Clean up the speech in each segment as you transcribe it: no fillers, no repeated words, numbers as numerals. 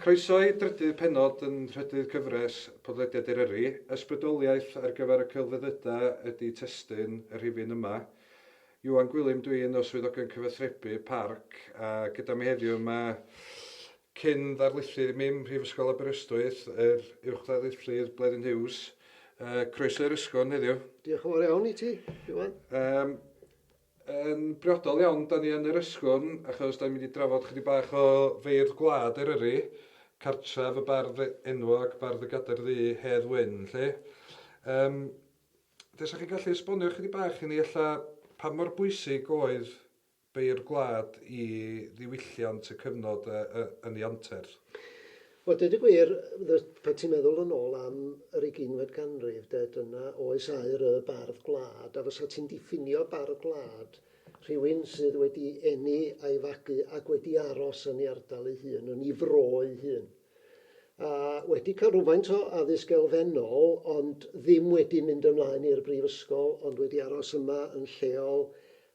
Croeso i drydydd pennod yn nhrydydd cyfres Podlediad Eryri. Ysbrydoliaeth ar gyfer y celfyddydau ydy testun y rhifyn yma. Iwan Gwilym dwi, un o swyddogion cyfathrebu Parc, a gyda mi heddiw mae cyn ddarlithydd i mi ym Mhrifysgol Aberystwyth, yr uwch ddarlithydd Bleddyn Hughes. Croeso i'r ysgol heddiw. Diolch yn fawr iawn i ti, Iwan. Um, Yn briodol iawn, da ni yn yr Ysgwrn, achos da ni'n mynd i drafod chydig bach o feirdd gwlad Eryri, cartref y bardd enwog, bardd y Gadair Ddu, Hedd Wyn, 'lly. Um, Desa chi'n gallu esbonio chydig bach i ni ella pa mor bwysig oedd beirdd gwlad i ddiwylliant y cyfnod yn ei anterth? Wel, deud y gwir, pan ti'n meddwl yn ôl am yr ugeinfed ganrif, de, dyna oes aur y bardd gwlad, a fysa ti'n diffinio bardd gwlad, rhywun sydd wedi eni a'i fagu ac wedi aros yn ei ardal ei hun, yn ei fro ei hun. A wedi cael rhywfaint o addysg elfennol, ond ddim wedi mynd ymlaen i'r brifysgol, ond wedi aros yma yn lleol,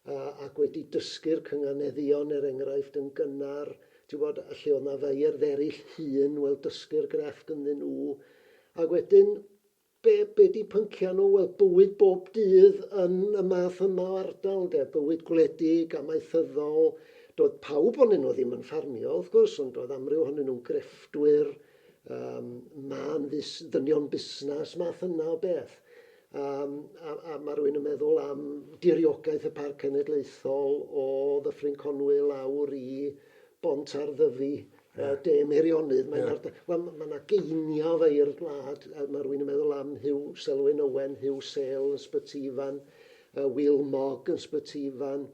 a, ac wedi dysgu'r cynganeddion, er enghraifft, yn gynnar, ti'n gwybod, a lle oedd 'na feirdd eraill hŷn, wel, dysgu'r grefft ynddyn nhw. Ac wedyn, be, be 'di pynciau nhw? Wel, bywyd bob dydd yn y math yma o ardal, de, bywyd gwledig, amaethyddol. Doedd pawb ohonyn nhw ddim yn ffarmio, wrth gwrs, ond doedd amryw ohonyn nhw'n grefftwyr, um, mân fus, ddynion busnes, math yna o beth. Um, a, a mae rhywun yn meddwl am diriogaeth y Parc Cenedlaethol o Ddyffryn Conwy lawr i Bont ar Ddyfi, yeah. De Meirionnydd. Mae'n yeah. Wel, mae yna geiniau feirdd gwlad. Mae rhywun yn meddwl am Huw Selwyn Owen, Huw Sale yn Sbyty Ifan, Will Mogg yn Sbyty Ifan,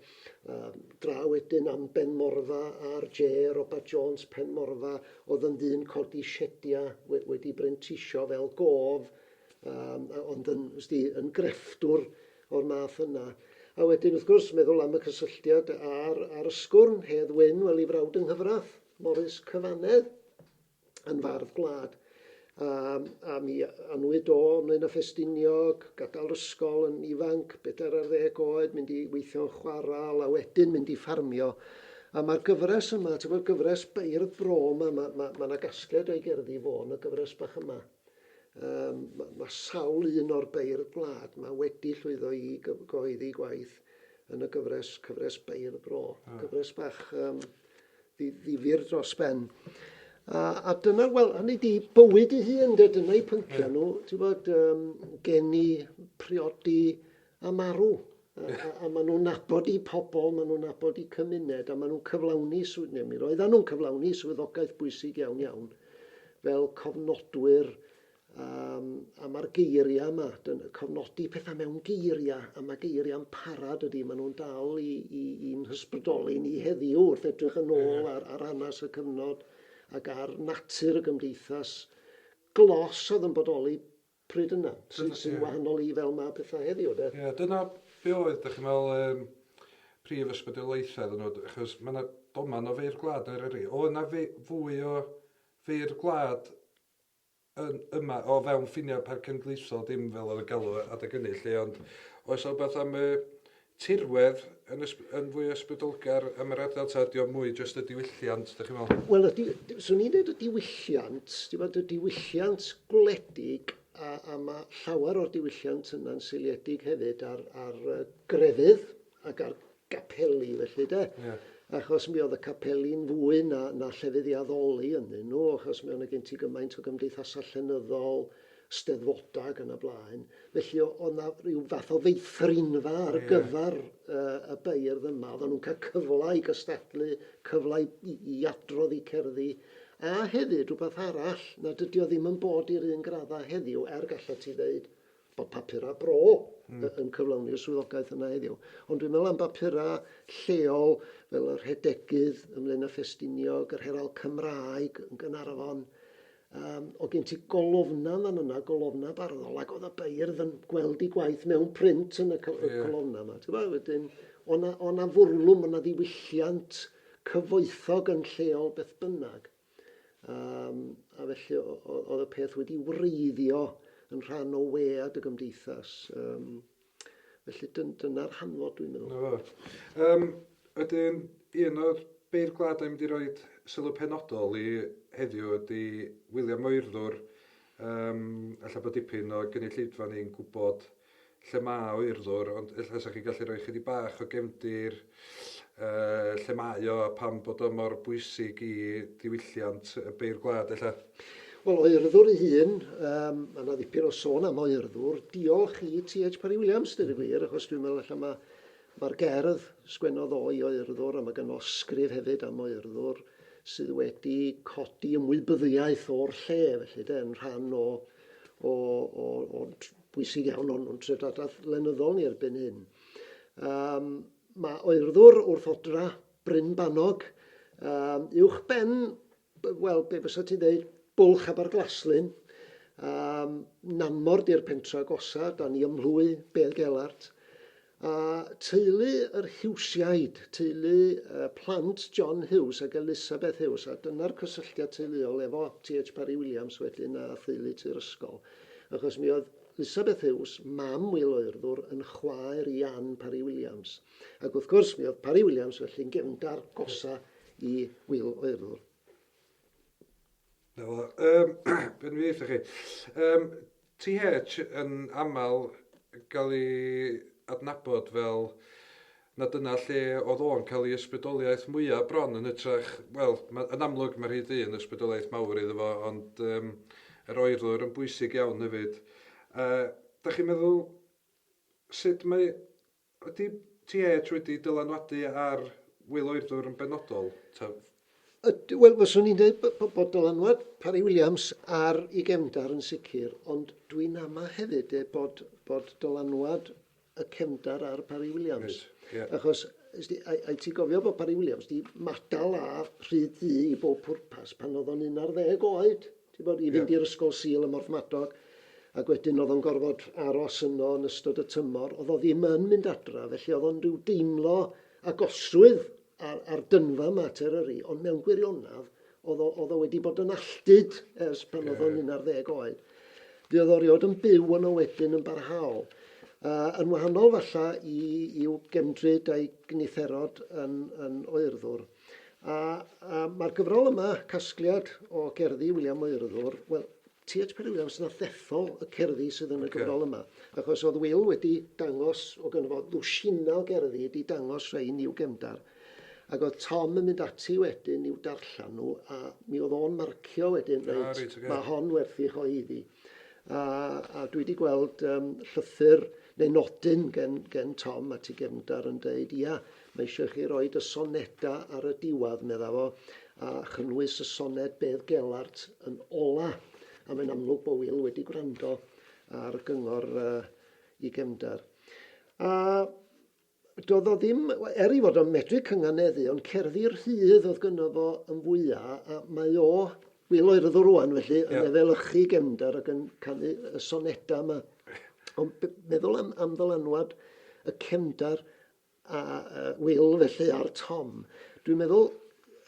draw wedyn am Benmorfa a'r J, Robert Jones Penmorfa, oedd yn ddyn codi siediau wedi brentisio fel gof, um, ond yn, wsti, yn grefftwr o'r math yna. A wedyn, wrth gwrs, meddwl am y cysylltiad ar, ar ysgwrn, Hedd Wyn, wel, i frawd yng nghyfrath, Morris Cyfanedd, yn fardd gwlad. A, a mi anwyd o ym Mlaenau Ffestiniog, gadael ysgol yn ifanc, bedair ar ddeg oed, mynd i weithio'n chwarael, a wedyn mynd i ffarmio. A mae'r gyfres yma, ti'n gwybod, gyfres beirdd bro yma, mae ma, ma 'na gasgliad o'i gerddi fo yn y gyfres bach yma. Um, mae ma sawl un o'r beirdd gwlad ma wedi llwyddo i gyhoeddi gwaith yn y gyfres, cyfres beirdd bro. Ah. Cyfres bach um, ddifyr dros ben. A, a dyna, wel, hynny di, bywyd ei hun, de, dyna eu pynciau yeah. nhw, ti'n bod, um, geni, priodi a marw. A, a, a maen nhw'n nabod eu pobl, maen nhw'n nabod eu cymuned, a maen nhw'n cyflawni, neu mi roedden nhw'n cyflawni swyddogaeth bwysig iawn iawn, fel cofnodwyr, um, a mae'r geiriau yma, dyn, cofnodi pethau mewn geiriau, a mae geiriau'n para dydy, maen nhw'n dal i, i, i'n hysbrydoli ni heddiw wrth edrych yn ôl ar, ar hanes y cyfnod ac ar natur y gymdeithas glos oedd yn bodoli pryd yna, sy'n sy wahanol i fel mae pethau heddiw, de. Ie, dyna be oedd, dych chi'n meddwl, um, prif ysbrydoliaethau iddyn nhw, achos mae yna doman o feirdd gwlad yn Eryri. O yna fwy o feirdd gwlad yn, yma, o fewn ffiniau Parc Cenedlaethol, dim fel oedd y galw adeg hynny, lle, ond oes o beth am y tirwedd yn, yn fwy ysbrydolgar am yr ardal, ta ydi o mwy jyst y diwylliant, dych chi'n meddwl? Wel, y di, swn i'n dweud y diwylliant, ti'n gwybod, y diwylliant gwledig, a, a mae llawer o'r diwylliant yna'n seiliedig hefyd ar, ar grefydd ac ar gapeli felly de. Yeah. Achos mi oedd y capeli'n fwy na, na llefydd i addoli ynddyn nhw, achos mi oedd gen ti gymaint o gymdeithasau llenyddol, steddfodau ac yn y blaen. Felly oedd 'na rhyw fath o feithrinfa ar yeah. gyfer uh, y beirdd yma. Oedden nhw'n cael cyfle i gystadlu, cyfle i, i, i adrodd i cerddi. A hefyd, rhywbeth arall, nad ydy o ddim yn bod i'r un graddau heddiw, er gallet ti ddeud bod papurau bro mm. yn cyflawni'r swyddogaeth yna heddiw. Ond dwi'n meddwl am bapurau lleol fel y Rhedegydd ym Mlaenau Ffestiniog, yr Herald Cymraeg yn Gaernarfon, Um, o gen ti golofna fan yna, golofna barddol, ac oedd y beirdd yn gweld ei gwaith mewn print yn y, yeah. colofna yma. Ti'n gwybod, wedyn, o'na, o'na fwrlwm, o'na ddiwylliant cyfoethog yn lleol beth bynnag. Um, a felly oedd y peth wedi wreiddio yn rhan o wead y gymdeithas. Um, felly dyn, dyna'r hanfod dwi'n meddwl. Na fo. Um, wedyn, un o'r beirdd gwlad dwi'n mynd i roi sylw penodol i heddiw ydy William Oerddwr. Um, ella bod dipyn o gynulleidfa ni'n gwybod lle mae Oerddwr, ond ella 'sa chi'n gallu rhoi chydig bach o gefndir uh, lle mae o a pam bod o mor bwysig i ddiwylliant y beirdd gwlad ella. Wel, Oerddwr ei hun, um, mae yna ddipyn o sôn am Oerddwr, diolch i T.H. Parry Williams, dweud y gwir, achos dwi'n meddwl allan mae Mae'r gerdd sgwennodd o i Oerddwr, a mae gynno ysgrif hefyd am Oerddwr, sydd wedi codi ymwybyddiaeth o'r lle, felly de, yn rhan o, o, o, o bwysig iawn o'n, o'n treftadaeth lenyddol ni erbyn hyn. Um, mae Oerddwr wrth odra Bryn Banog, um, uwch ben, wel, be fysa ti'n dweud, Bwlch Aberglaslyn, um, Nanmor di'r pentra agosa, da ni ym mhlwy Bedd Gelart. A teulu yr Hughesiaid, teulu uh, plant John Hughes ac Elizabeth Hughes, a dyna'r cysylltiad teuluol efo T.H. Parry Williams wedyn a theulu tŷ'r ysgol. Achos mi oedd Elizabeth Hughes, mam Wil Oerddwr, yn chwaer i Ann Parry Williams. Ac wrth gwrs, mi oedd Parry Williams felly'n gefndar gosa i Wil Oerddwr. Na fo. Um, be dwi'n eitha chi? Um, TH yn aml gael ei adnabod fel na dyna lle oedd o'n cael ei ysbrydoliaeth mwyaf bron yn hytrach, wel, ma, yn amlwg mae rhyd un ysbrydoliaeth mawr iddo fo, ond um, yr oerddwr yn bwysig iawn hefyd. Uh, da chi'n meddwl sut mae Ydy TH wedi dylanwadu ar Wil Oerddwr yn benodol, ta? Wel, fyswn i'n dweud bod dylanwad Parry Williams ar ei gefndar yn sicr, ond dwi'n ama hefyd e, bod, bod dylanwad y cefndar ar Parry Williams. Right, yeah. Achos, ai, ai ti'n gofio bod Parry Williams di madal a rhyd ddu i bob pwrpas pan oedd o'n 11 oed? Ti'n gwbod, i fynd i'r ysgol Sul ym Mhorthmadog, ac wedyn oedd o'n gorfod aros yno yn ystod y tymor. Oedd o ddim yn mynd adra, felly oedd o'n rhyw deimlo agosrwydd ar, ar dynfa yma at Eryri, ond mewn gwirionedd, oedd o, oedd o wedi bod yn alltud ers pan oedd o'n 11 oed. Fe oedd o rioed yn byw yno wedyn yn barhaol. Uh, yn wahanol falla i, i'w gefndryd a'i gnytherod yn, yn oerddwr. A, a mae'r gyfrol yma, casgliad o gerddi William Oerddwr, wel, T.H. Parry Williams nath ddethol y cerddi sydd yn y okay. gyfrol yma. Achos oedd Will wedi dangos, o gynno fo ddwsina o gerddi, wedi dangos rhain i'w gefndar. Ac oedd Tom yn mynd ati wedyn i'w darllen nhw, a mi oedd o'n marcio wedyn, reit, ah, right, okay. mae hon werth i choeddi. A, a dwi wedi gweld um, llythyr neu nodyn gen, gen Tom at ei gefndar yn dweud, ia, Mae eisiau chi roid y soneda ar y diwadd, medda fo, a chynnwys y soned Bedd Gelart yn ola. A mae'n amlwg bod Wil wedi gwrando ar gyngor uh, i gefndar. A doedd o ddim, er ei fod o'n medru cynganeddu, ond cerddi rhydd oedd gynno fo yn fwyaf, a mae o, Wil Oerddwr rwan felly, yn yeah. efelychu gefndar ac yn canu y soneda yma. Ond meddwl am, am ddylanwad y cefndar a uh, Will felly a'r Tom. Dwi'n meddwl,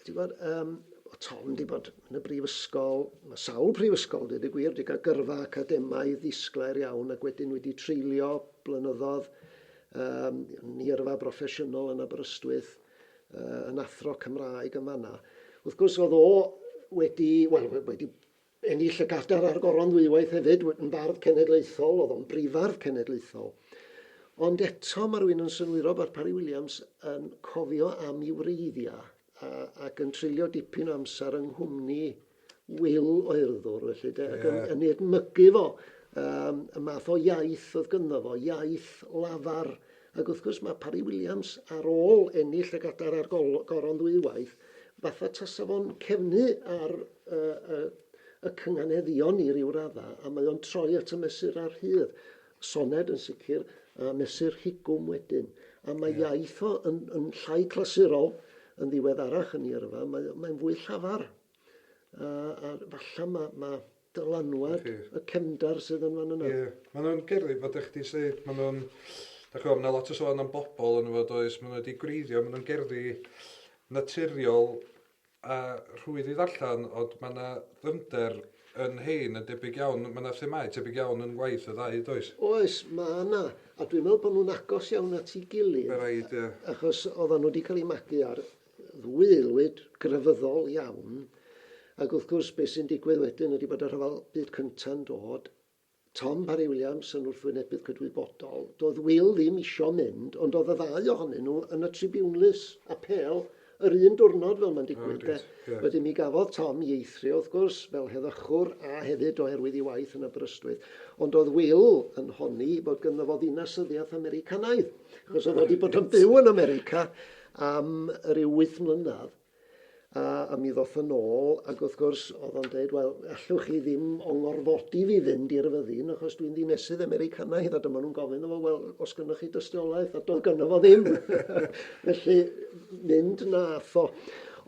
ti'n gwybod, um, o Tom di bod yn y brifysgol, mae sawl prifysgol, dweud y gwir, wedi cael gyrfa academaidd ddisglair iawn ac wedyn wedi treulio blynyddoedd um, yn yrfa broffesiynol yn Aberystwyth, uh, yn athro Cymraeg yn fanna. Wrth gwrs, oedd o wedi, wel, wedi ennill y gadair a'r goron ddwywaith hefyd, yn fardd cenedlaethol, oedd o'n brifardd cenedlaethol. Ond eto mae rhywun yn synwyro bod Parry Williams yn cofio am ei wreiddiau a, ac yn treulio dipyn o amser yng nghwmni Wil Oerddwr, felly, de, ac yn, yn ei edmygu fo, um, y math o iaith oedd gynno fo, iaith lafar. Ac wrth gwrs mae Parry Williams ar ôl ennill y gadair a'r goron ddwywaith, fatha tasa fo'n cefnu ar y, y, y cynganeddion i ryw radda, a mae o'n troi at y mesurau rhydd. Soned yn sicr, a mesur rhigwm wedyn. A mae yeah. iaith o yn, yn llai clasurol yn ddiweddarach yn ei yrfa, mae'n mae fwy llafar. A, a falle mae, mae dylanwad okay. y cefndar sydd yn fan yna. Ie, yeah. maen nhw'n gerddi, fel ydych chdi sef, maen nhw'n, da chi'n mae lot o sôn am bobl yn fod oes, maen nhw wedi gwreiddio, maen nhw'n gerddi naturiol a rhwydd i ddarllen, ond mae yna ddyfnder yn hein yn debyg iawn, mae yna themâu tebyg iawn yn waith y ddau, does? Oes, mae yna, a dwi'n meddwl bod nhw'n agos iawn at ei gilydd. Mae rhaid, ie. Achos oedden nhw wedi cael eu magu ar ddwy aelwyd grefyddol iawn, ac wrth gwrs beth sy'n digwydd wedyn ydy bod y Rhyfel Byd Cynta'n dod, Tom Parry Williams yn wrthwynebydd cydwybodol, doedd Wil ddim isio mynd, ond oedd y ddau ohonyn nhw yn y tribiwnlys apêl yr un diwrnod fel mae'n digwydd. Oh, de. Yeah. Wedyn mi gafodd Tom i eithrio wrth gwrs fel heddychwr a hefyd oherwydd ei waith yn Aberystwyth. Ond oedd Wil yn honni bod gynno fo ddinasyddiaeth Americanaidd, achos oedd wedi bod yn byw yn America am ryw 8 mlynedd. A, a mi ddoth yn ôl, ac wrth gwrs, oedd o'n dweud, wel, allwch chi ddim o ngorfodi fi fynd i'r fyddin, achos dwi'n ddinesydd Americanaidd, a dyma nhw'n gofyn iddo fo, wel, os gynnoch chi dystiolaeth, a doedd gynno fo ddim. Felly, mynd nath o.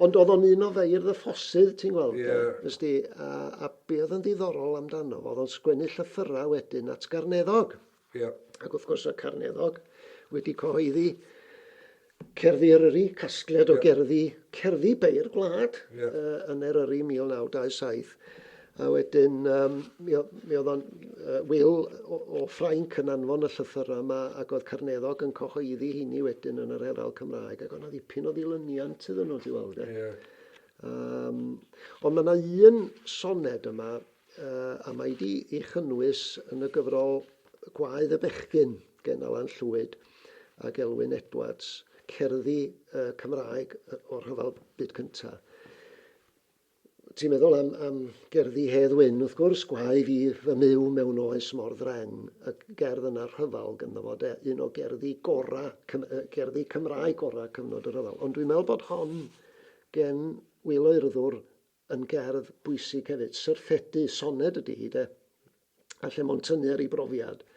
Ond oedd o'n un o feirdd y ffosydd, ti'n gweld, yeah. Ysdi, a, a be oedd yn ddiddorol amdano fo, oedd o'n sgwennu llythyrau wedyn at Garneddog. Yeah. Ac wrth gwrs, y Carneddog wedi cyhoeddi Cerddi Eryri, casgliad o gerddi, cerddi beir gwlad yeah. yn Eryri 1927. A wedyn, mi, mi oedd o'n Wil o, o Ffrainc yn anfon y llythyrau yma ac oedd Carneddog yn cyhoeddi hynny wedyn yn yr Herald Cymraeg ac oedd yna ddipyn o ddilyniant iddyn nhw, ti'n weld. E. Yeah. Ond mae yna un soned yma, a mae di ei chynnwys yn y gyfrol Gwaedd y Bechgyn gen Alan Llwyd ac Elwyn Edwards, cerddi Cymraeg o'r Rhyfel Byd Cyntaf. Ti'n meddwl am, am gerddi Hedd Wyn, wrth gwrs, gwae fi fy myw mewn oes mor ddreng, y gerdd yna rhyfel gynddo fo, de, un o gerddi gora, Cym, gerddi Cymraeg gora cyfnod y rhyfel. Ond dwi'n meddwl bod hon gen Wil Oerddwr yn gerdd bwysig hefyd. Syrffedu, soned ydy hi, de, a lle mae'n tynnu ar ei brofiad.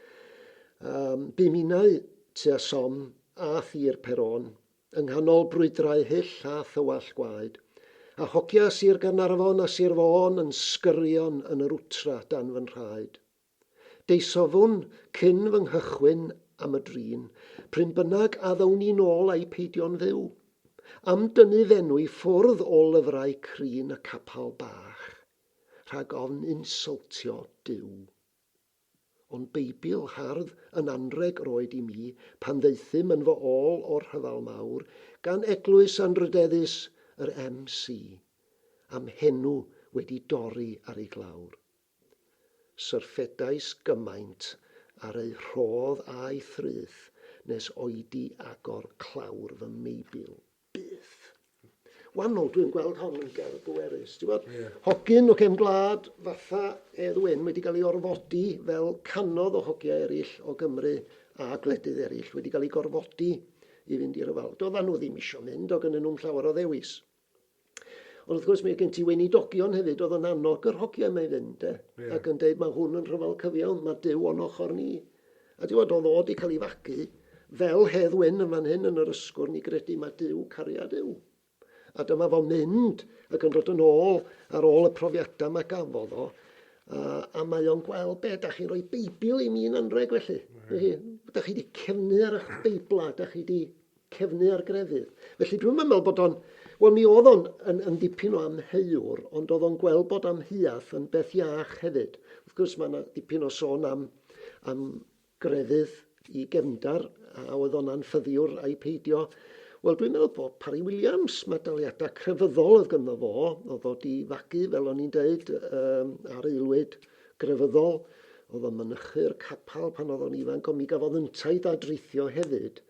Bu minnau tua Somme a thir Peron, yng nghanol brwydrau hyll a thywallt gwaed, a hogia Sir Gaernarfon a Sir Fôn yn sgyrion yn yr wtra dan fy nhraed. Deisofwn cyn fy nghychwyn am y drin, p'run bynnag a ddown i nôl a'i peidio'n fyw. Am dynnu f'enw i ffwrdd o lyfrau crin y capal bach. rhag ofn insyltio Duw. Ond Beibl hardd yn anrheg roed i mi pan ddaethum yn fy ôl o'r rhyfel mawr gan Eglwys Anrhydeddus yr MC, a'm henw wedi dorri ar ei glawr. Syrffedais gymaint ar ei rhodd a'i thraeth nes oedi agor clawr fy Meibl. Byth. Wahanol, dwi'n gweld hon yn gerdd bwerus. Ti'n gwybod? Yeah. Hogyn o cefn gwlad, fatha Hedd Wyn, wedi cael ei orfodi fel canodd o hogiau eraill o Gymru a gwledydd eraill, wedi cael ei gorfodi i fynd i ryfel. Doedden nhw ddim eisiau mynd, o gynnyn nhw'n llawer o ddewis. Ond wrth gwrs, mae gen ti weinidogion hefyd oedd yn annog yr hogiau yma i fynd, de? Yeah. Ac yn deud, mae hwn yn rhyfel cyfiawn, mae Duw o'n ochr ni. A ti'n gwybod, oedd o wedi cael ei fagu fel Hedd Wyn yn fan hyn yn yr Ysgwrn i gredu mae Duw cariad yw. A dyma fo'n mynd ac yn dod yn ôl ar ôl y profiadau mae gafodd o. A, a mae o'n gweld be, da chi'n rhoi Beibl i mi'n anreg felly. Mm. Da chi wedi cefnu ar eich Beibla, da chi wedi cefnu ar grefydd. Felly dwi'm yn meddwl bod o'n... Wel, mi oedd o'n yn, yn dipyn o amheuwr, ond oedd o'n gweld bod amheuaeth yn beth iach hefyd. Wrth gwrs, mae yna dipyn o sôn am, am grefydd i gefndar, a oedd o'n anffyddiwr a'i peidio. Wel, dwi'n meddwl bod Parry Williams, mae daliadau crefyddol oedd ganddo fo, oedd o di fagu, fel o'n i'n deud, um, ar aelwyd grefyddol, oedd o'n mynychu'r capel pan oedd o'n ifanc, ond mi gafodd yntau dadrithio hefyd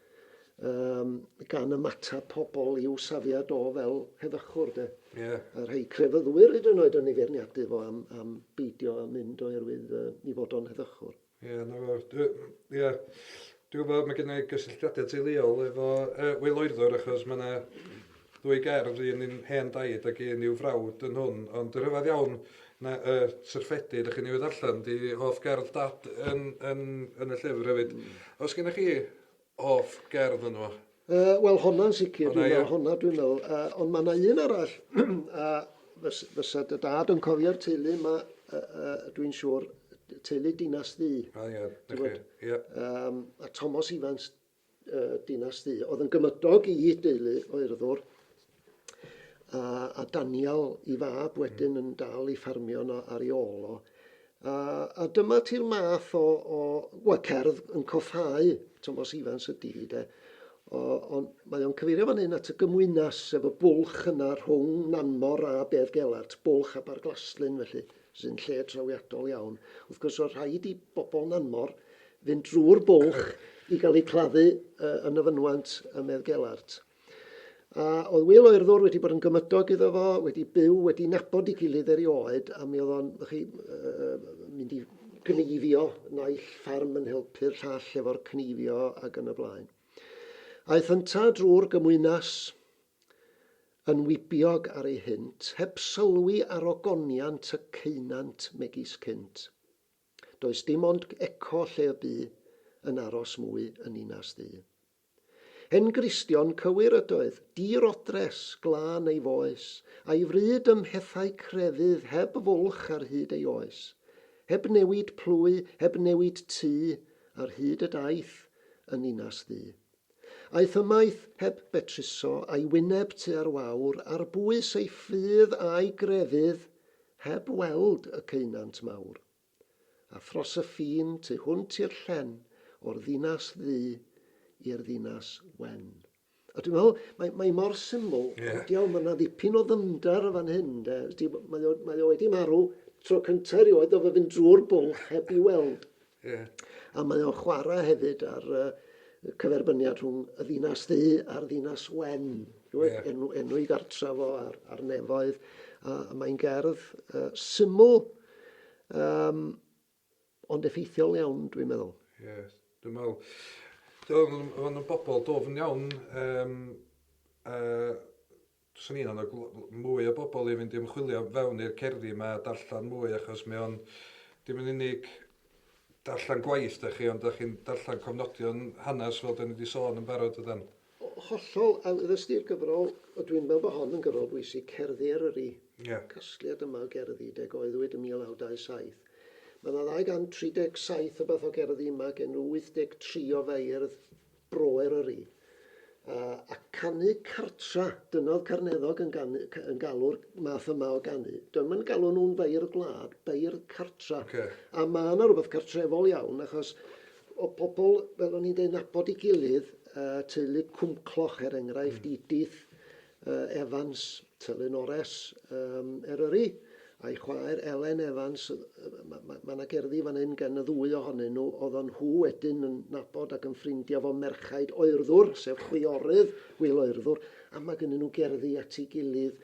um, gan ymateb pobl i'w safiad o fel heddychwr, de. Yeah. A rhai crefyddwyr hyd yn oed yn ei feirniadu fo am, am beidio â mynd oherwydd i fod o'n heddychwr. Ie, yeah, na fo. Ie. Yeah. Dwi'n gwybod mae gen i gysylltiadau teuluol efo Wil Oerddwr achos mae yna ddwy gerdd, un i'n hen daid ac un i'w frawd yn hwn, ond y rhyfedd iawn na syrffedu ydych chi newydd ddarllen di hoff gerdd dad yn, yn, yn y llyfr hefyd. Oes gennych chi hoff gerdd yn fo? Wel, honna'n sicr, dwi'n meddwl, honna dwi'n meddwl. Ond mae yna un arall, a fysa dy dad yn cofio'r teulu yma, dwi'n siŵr, teulu Dinas Ddu. Ah, ie, na chi, ie. A Tomos Ifans Dinas Ddu, oedd yn gymydog i deulu o Urddwr, a, a Daniel i fab wedyn yn dal i ffarmio yno ar ei ôl o. A, a dyma ti'r math o, o wel, cerdd yn coffhau Tomos Ifans ydy hi, de. O, ond mae o'n cyfeirio fan hyn at y gymwynas, sef y bwlch yna rhwng Nanmor a Bedd Gelart, bwlch Aberglaslyn felly, sy'n lle trawiadol iawn. Wrth gwrs, oedd rhaid i bobl Nanmor fynd drwy'r bwlch i gael eu claddu yn y fynwent ym Medd Gelart. A oedd Wil Oerddwr wedi bod yn gymydog iddo fo, wedi byw, wedi nabod ei gilydd erioed, a mi oedd o'n, chi, mynd i gneifio, naill ffarm yn helpu'r llall efo'r cneifio ac yn y blaen. Aeth ynta drwy'r gymwynas yn wibiog ar ei hynt, heb sylwi ar ogoniant y ceunant megis cynt. Does dim ond eco lle y bu yn aros mwy yn ninas ddu. Hen Gristion cywir ydoedd, di-rodres, glân ei foes, a'i fryd ym mhethau crefydd heb fwlch ar hyd ei oes, heb newid plwy, heb newid tŷ, ar hyd y daith yn ninas ddu. Aeth ymaith heb betruso, a'i wyneb tua'r wawr, ar bwys ei ffydd a'i grefydd, heb weld y ceunant mawr. A thros y ffin, tu hwnt i'r llen, o'r ddinas ddu i'r ddinas wen. A dwi'n meddwl, mae, mae mor syml, yeah. ond iawn, mae yna ddipyn o ddyfnder yn fan hyn. De. Mae, o, mae o wedi marw tro cyntaf erioed o fe fynd drwy'r bwlch heb i weld. Yeah. A mae o'n chwarae hefyd ar cyferbyniad rhwng y ddinas ddu a'r ddinas wen. Yeah. Enw, enw i gartref o ar, ar nefoedd. A, a mae'n gerdd syml, Um, ond effeithiol iawn, dwi'n meddwl. Ie, yeah, dwi'n meddwl. Dwi'n nhw'n bobl dofn iawn. Um, swn i'n annog mwy o bobl i fynd i ymchwilio fewn i'r cerddi yma a darllen mwy achos mae o'n dim yn unig darllen gwaith da chi, ond da chi'n darllen cofnodion hanes fel da ni wedi sôn yn barod ydan. Hollol, a ddysgu i'r gyfrol, dwi'n meddwl bod hon yn gyfrol bwysig, Cerddi Eryri. Yeah. Casgliad yma o gerddi, de, goeddwyd yn 1927. Mae yna 237 o beth o gerddi yma gen 83 o feirdd bro Eryri. A, a canu cartra, dyna oedd Carneddog yn, ganu, yn galw'r math yma o ganu. Dwi'n mynd galw nhw'n feirdd gwlad, beirdd cartra. Okay. A mae yna rhywbeth cartrefol iawn, achos o pobl, fel o'n i'n dweud, nabod ei gilydd, uh, teulu Cwmcloch er enghraifft, Edith uh, Evans, teulu Nores um, Eryri, a'i chwaer Ellen Evans, mae ma, ma yna gerddi fan hyn gen y ddwy ohonyn nhw, oedden nhw wedyn yn nabod ac yn ffrindiau fo merchaid Oerddwr, sef chwiorydd Wil Oerddwr, a mae gennyn nhw gerddi at ei gilydd.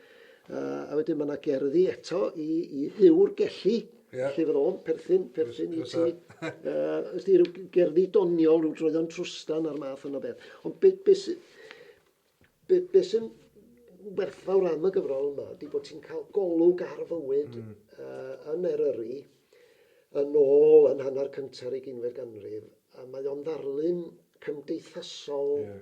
Uh, a wedyn mae yna gerddi eto i, i Huw'r Gelli, Yeah. Lle fydd o'n perthyn, perthyn i ti. Uh, ysdi rhyw gerddi doniol, rhyw droion trwstan a'r math yna beth. Ond be, be, sy, be, be sy'n werthfawr am y gyfrol yma ydy bod ti'n cael golwg ar fywyd mm. yn Eryri yn ôl yn hanner cynta'r ugeinfed ganrif, a mae o'n ddarlun cymdeithasol yeah.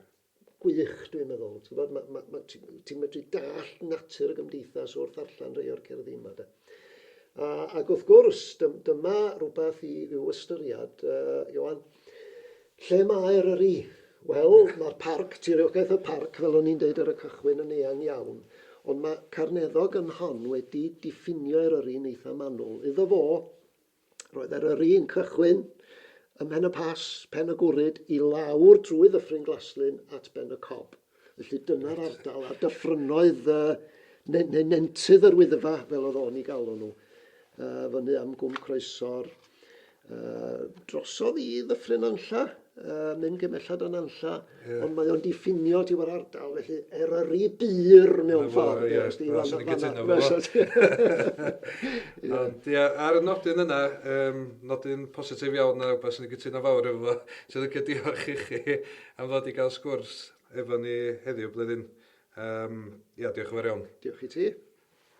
gwych, dwi'n meddwl. Ti'n gwybod, ma, ma, ma, ti'n ti medru dallt natur y gymdeithas wrth ddarllen rhai o'r cerddi yma. De. A, ac wrth gwrs, dyma rhywbeth i, i'w ystyried, Ioan. Lle mae Eryri? Wel, mae'r parc, tiriogaeth y parc, fel o'n i'n deud ar y cychwyn, yn eang iawn. Ond mae Carneddog yn hon wedi diffinio Eryri'n eitha manwl. Iddo fo, Roedd Eryri yn cychwyn ym Mhen y Pas, Pen y Gwryd, i lawr drwy Ddyffryn Glaslyn at Ben y Cob. Felly dyna'r ardal a dyffrynnoedd uh, neu, neu nentydd yr Wyddfa, fel oedd o'n i galw nhw, uh, fyny am Gwm Croesor, uh, drosodd i Ddyffryn Anlla, uh, mynd gymellad yn Anlla, yeah. ond mae o'n diffinio ti o'r ardal, felly Eryri bur mewn ffordd. Ie, swn i'n cytuno fo. Ond ie, ar y nodyn yna, um, nodyn positif iawn na, rhywbeth sy'n cytuno fawr efo fo. Sy'n licio diolch i chi am ddod i gael sgwrs efo ni heddiw, Bleddyn. Um, ia, diolch yn fawr iawn. Diolch i ti.